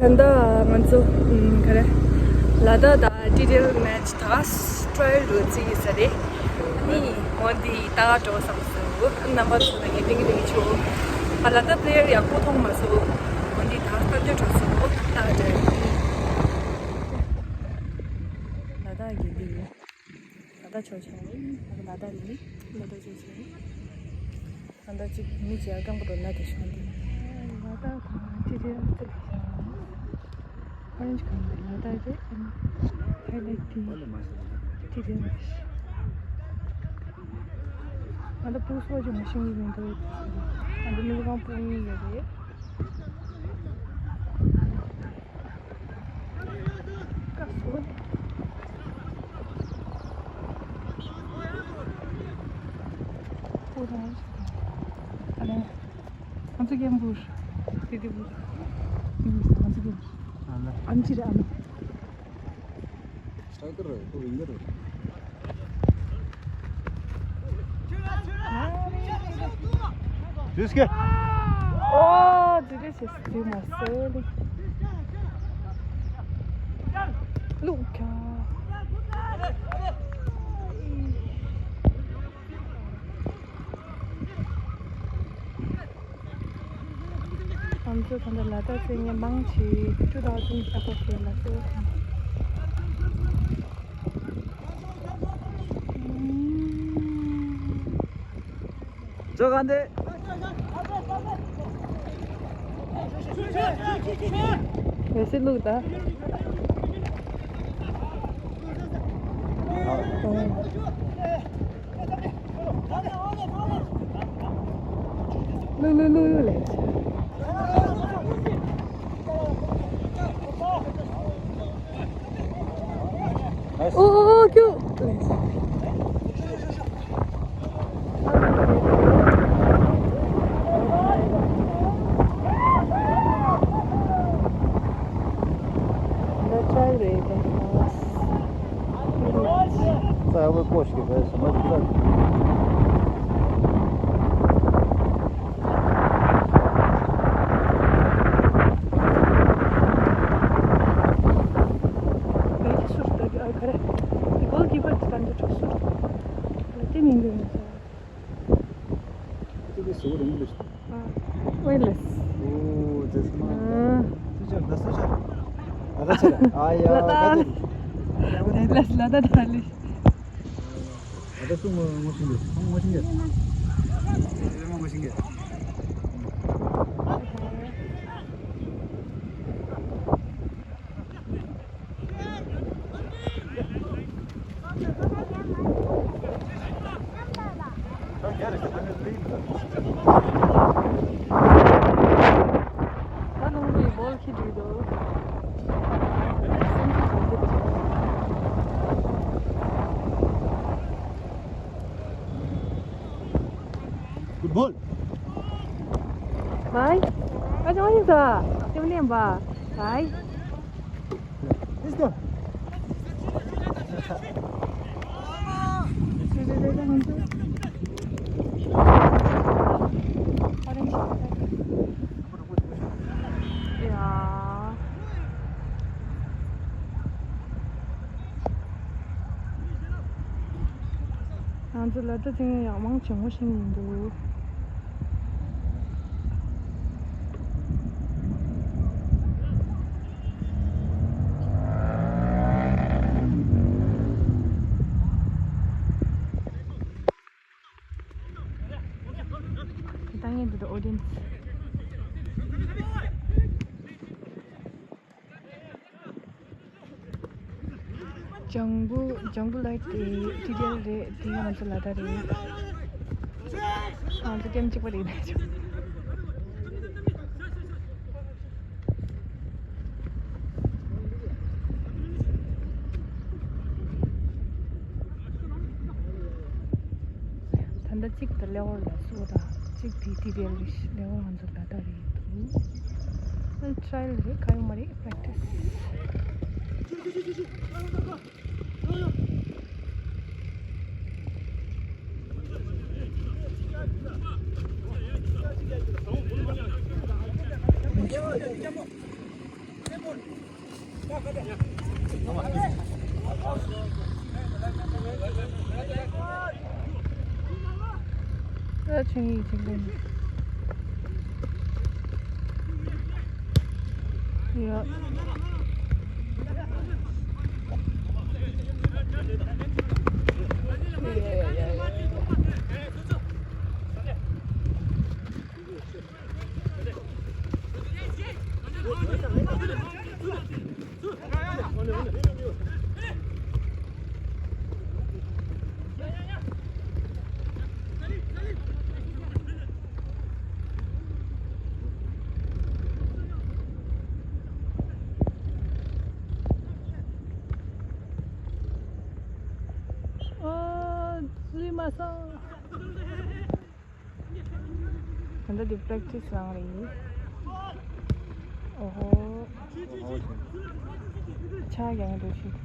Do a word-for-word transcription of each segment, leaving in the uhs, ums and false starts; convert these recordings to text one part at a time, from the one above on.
ད་ལྟ་ང་ཚོ་ཨམ་ག་རེ། ལ་དྭགས་དང་ཊི་ཌི་ཨེལ་མེ་ཆི་ད་ཊ་རའི་ཡལ་རུ་རྩེ་ཡིན་ས་རེད། ཨ་ནི་འོ་འདི་ལྟ་ག་འགྲོ་བསམ་སོང་། རྣམ་པ་ཚོ་ལ་ངས་ཏིང་ཏིང་ཆོ། ཨ་ལ་དྭགས་པི་ལེ་ཡར་ཡག་པོ་མཐོང་མ་སོང་། འོ་འདི་ད་ལྟ་འདོད་འགྲོ་སོང་། ལྟ་ག་འགྲོ། ལ་དྭགས་ཀྱི་འདི། ལ་དྭགས་ཕྱོགས་ཆེན་རེད། ལ་དྭགས་ནི་ལ་དྭགས་ཕྱོགས་ཆེན་རེད། ད་ལྟ་ཅིག་མི་ཅིག་རྐང་པ་དོར་ན་དེ་ཤོང་དེ། ལ་དྭགས་དང་ཅི་རེད་ཅི་རེད་ཤང་། ཨོ་རེན་ཇི་གང་རེད། ལ་དྭགས་རེད། ཨ་ནི་ཧའི་ལའིཊ་དེ་ཅི་རེད་རེད། ང་ད་པུ་སོ་ཅིག་མ་ཤེས་ཀྱི་མི་འདུག་ང་ད་མི་ལ་གང་པུ་ཡིན་ཡོད་རེད། Düzgün. Oo, direkt ses duymaz. Öyle. Luka. ང་ཚོ་ད་ལྟ་ལ་དྭགས་ཚེ་ངན་མང་ཆེ་བཅུ་དང་གསུམ་ལྷག་པ་ཞིག་ལ་གསོལ། ཅོ་ག་འདི། ངས་སེ་བླུགས་ད། ལུག་ལུག་ལུག་ལུག་ལས། ཨོ་ཨོ་ཨོ་ཁྱོད། Целый кошки, да, самодельный. Wait, let's. Oh, just my. Ah. Teacher, the teacher. Ada teacher. Ah, ya. Lada. Let's Lada Dali. Ada tu mau mau singgah. Mau mau singgah. Mau mau singgah. Good ball. Bye. Bye. Bye. Let's go. ང་ཚོ་ལ་དྭགས་ཚེ་ངན་ཡག་མང་ཆེན་མོ་ཞིག་ཡིན་འདུག་ད་ངས་འདི་དང་ཨོ་ཌི་ཡན་སི། ལྗང་བུ་ལྗང་བུ་ལའེ་ཊི་དེ་ཊི་ཨེལ་རེད། དེ་ང་ཚོ་ལ་དྭགས་རེད། ང་ཚོ་ཊིམ་གཅིག་པ་རེད་ན་ཆོག་ད་ལྟ་གཅིག་ཏུ་ལེ་ཝར་ལ་སུ་དང་གཅིག་དེ་ཊི་དེ་ཊི་ཨེལ་རེད། ལེ་ཝར་ང་ཚོ་ད་ལྟ་རེད་འདུག་ཨ་ཊ་རའི་ཡལ་རེད། ག་ཡོང་མ་རེད། པེ་རེག་ཊི་སི། ཨ་ཆིང་ཡིག་ཆིང་ལེན། ཡ། ཨ། བཙུན་མ་ས། ད་ལྟ་འདི་པེ་རེག་ཊི་སི་རང་རེད། ཨོ་ཧོ། ཆ་ཡང་འགྲོ་ཤི།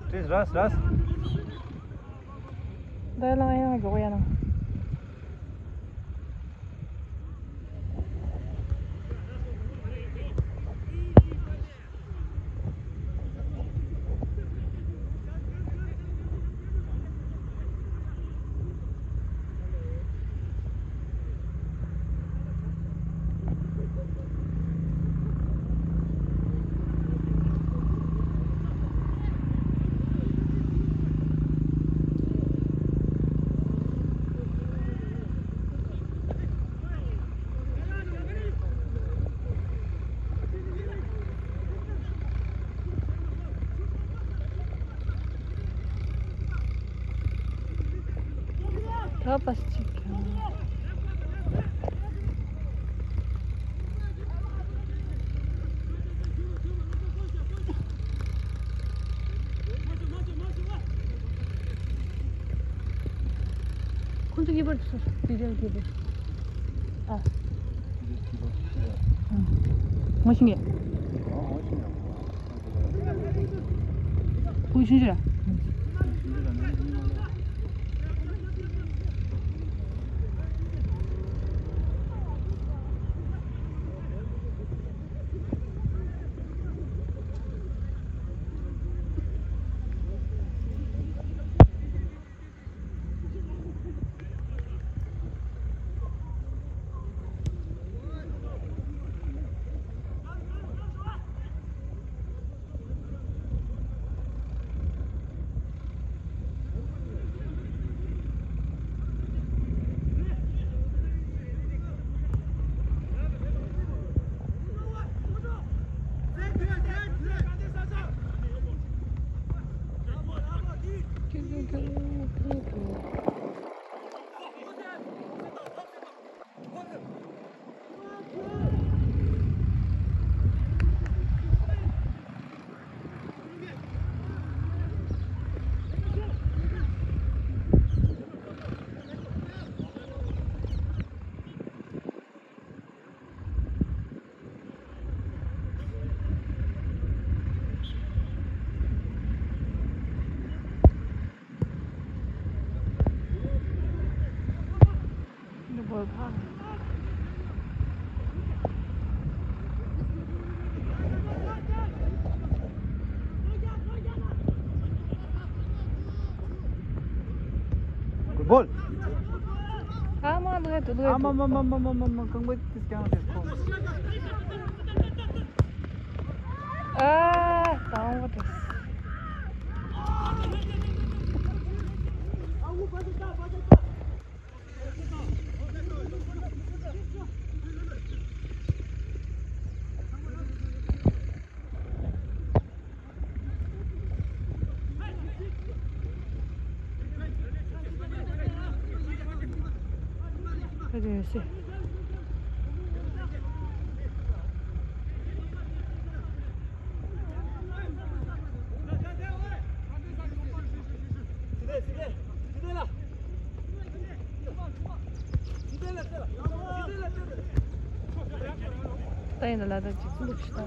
ཏིས་རས་རས། ད་ལང་ཡང་མགྱོགས་ཡ་ན། ད་པ་སི་ཅིག་ཁོང་ཚོ་གཉིས་པར་སུ་དེ་རིང་གཉིས་པར། ཨ། ང་ཤེས་ཀྱི། ཁོང་ཤེས་ཀྱི། Good ball. ཨ་མ་ལོས་དུ་ལོས། ཨ་མ་མ་མ་མ་མ་མ་མ། རྐང་པ་དེ་རྐྱང་དེ་ཁོ། ཨ། དང་བ་དེ། ད་ཡིན་ན་ལ་ད་ཅིག་འདུག་ཤི་ད།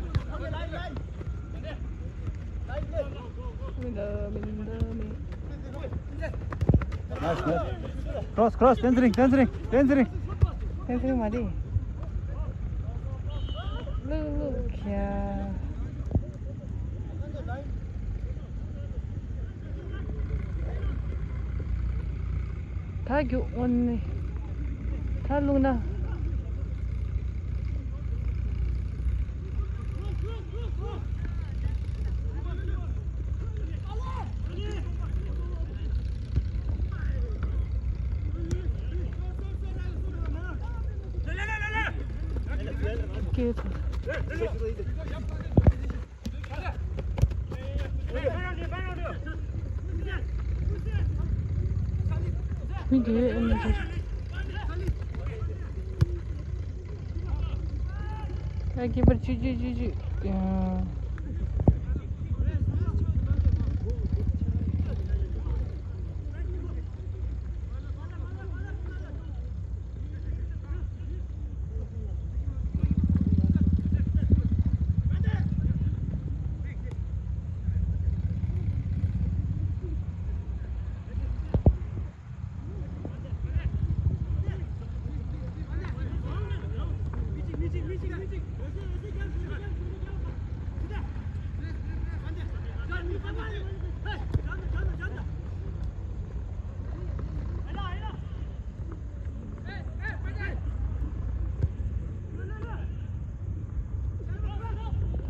མི་འདུག་མི་འདུག་མི། Nice, nice. Cross, cross. བསྟན་འཛིན་རིང་། བསྟན་འཛིན་རིང་། བསྟན་འཛིན་རིང་། ཕན་ཚུན་མ་རེད། ལུག་ལུག་ཁྱ། ད་རྒྱུག་འོ་ནི། ད་བླུགས་ན། སྐད་ཐོག་མི་དེ་ཨེ་མི་དེ། ཨ་ཀི་པར་ཅི་ཅི་ཅི་ཅི། ད་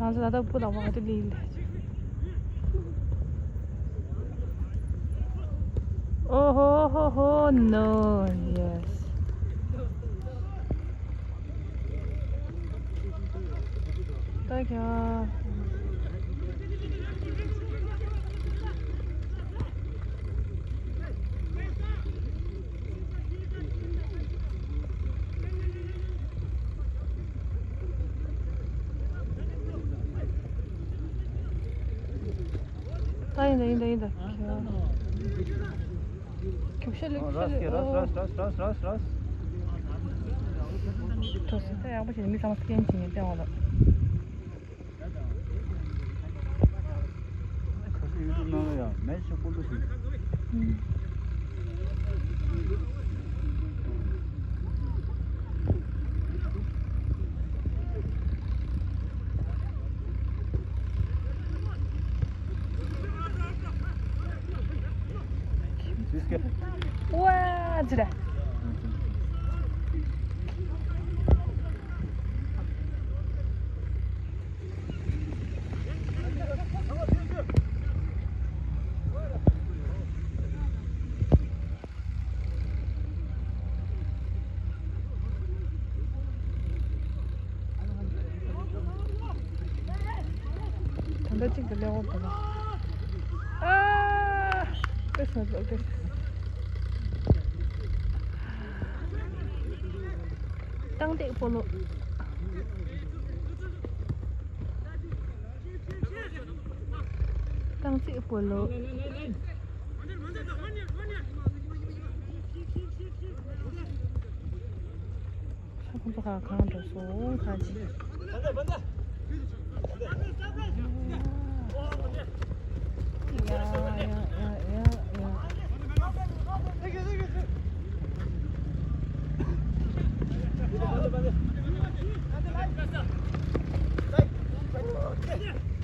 ང་ཚོ་ད་ལྟ་སྤུ་དང་པོ་ག་དུས་ལེན་ཡིན་ད། Oh ho ho ho, no, yes. ད་ཁྱོད། ད་ཡིན་ད་ཡིན་ད་ཡིན་ད། ཁྱོད་ཤ་ལུག་ཤ་ལུག་ཨོ། ཐོག་སེ་ད་ཡག་པོ་བྱས་ནས་མི་ཚང་མ་སི་ཀེན་བྱས་ནས་བསྟན་འོང་ལ། ཁ་སང་ཡུ་ཊུབ་ནང་ལ་ཡང་མེ་ཆེ་པོ་འདུག་ཟེར། ཨུམ། ཝ་ཙི་ར། ད་ལྟ་གཅིག་ཏུ་སླེབས་འོང་དགོས་ན། ཨ། ཨེ་སོ་སོ་སོ། རྐང་སྟེགས་སྤོ་ལོ། རྐང་རྩེད་སྤོ་ལོ། ས་ཁོང་ཚོ་ཁ་གང་འགྲོ་སོང་ཁ་ཅིག་ཡ་ཡ་ཡ་ཡ་ཡ།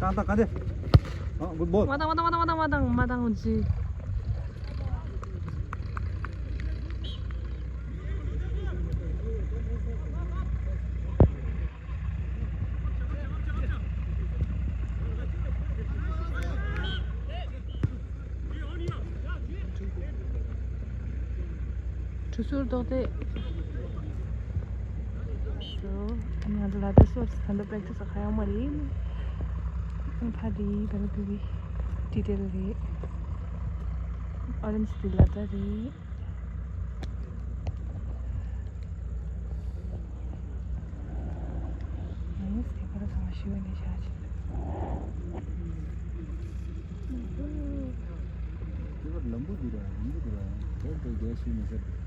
ཏང་ཏང་ག་འདི། ཨ། good ball། མ་བཏང་མ་བཏང་མ་བཏང་མ་བཏང་མ་བཏང་མ་བཏང་འོ་ཙི། གྲུ་ཟུར་རྡོག་རྡེག་ཞུ། ང་ཚོ་ལ་དྭགས་སྤོར་ཊི་ད་ལྟ་པེ་རེག་ཊི་སི་ག་ཡོང་མ་རེད། ཕ་རི་ད་ལ་བི་བི་ཏི་ཏེ་རེད། ཨོ་རེན་ཇི་དི་ལ་དྭགས་རེད། ཨེ་སེ་ཁ་ར་ཚང་མ་ཤི་བ་ནས་བཞག་ཅིག་ལམ་བུ་འདི་ར་ལམ་བུ་འདི་ར་དེར་དེ་རྒྱལ་ཤི་མི་ཟེར།